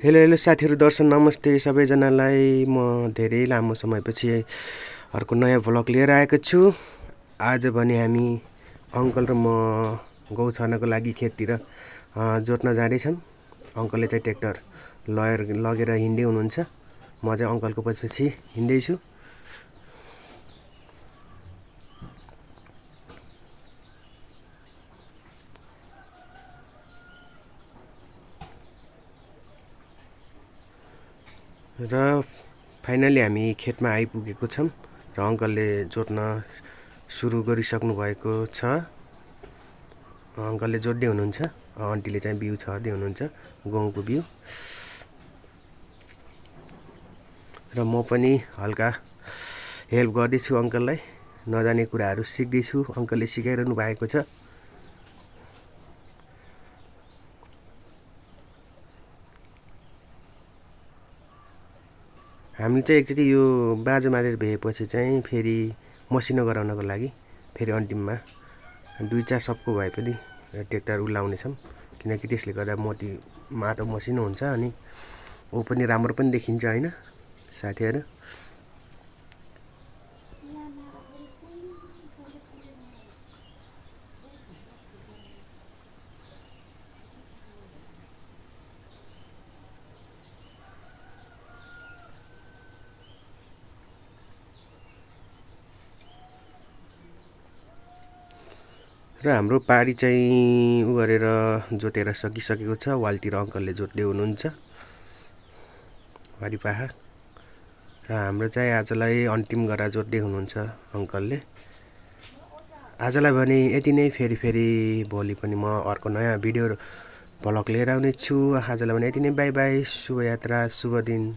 Hello hello साथीहरू, दर्शन नमस्ते सबैजनालाई। म धेरै लामो समयपछि अर्को नयाँ भ्लग लिएर आएको छु। आज भने हामी अङ्कल र म गहुँ छर्नको लागि खेततिर जोत्न जाँदैछौँ। अङ्कलले चाहिँ ट्र्याक्टर लगेर हिँड्दै हुनुहुन्छ, म चाहिँ अङ्कलको पछि हिँड्दैछु। र फाइनली हामी खेतमा आइपुगेको छौँ र अङ्कलले जोत्न सुरु गरिसक्नु भएको छ। अङ्कलले जोत्दै हुनुहुन्छ, आन्टीले चाहिँ बिउ छर्दै हुनुहुन्छ, गहुँको बिउ। र म पनि हल्का हेल्प गर्दैछु अङ्कललाई, नजाने कुराहरू सिक्दैछु, अङ्कलले सिकाइरहनु भएको छ। हामीले चाहिँ एकचोटि यो बाजु मारेर भएपछि चाहिँ फेरि मसिनो गराउनको लागि फेरि अन्तिममा 2-4 सबको भए पनि ट्र्याक्टर उलाउनेछौँ, किनकि त्यसले गर्दा माटो मसिनो हुन्छ अनि ऊ पनि राम्रो पनि देखिन्छ हैन साथीहरू। र हाम्रो पारी चाहिँ उ गरेर जोतेर सकिसकेको छ। वालतिर अङ्कलले जोत्दै हुनुहुन्छ वारी पाखा, र हाम्रो चाहिँ आजलाई अन्तिम गरेर जोत्दै हुनुहुन्छ अङ्कलले। आजलाई भने यति नै। फेरि भोलि पनि म अर्को नयाँ भिडियो भ्लग लिएर आउने छु। आजलाई भने यति नै। बाई बाई, शुभ यात्रा, शुभ दिन।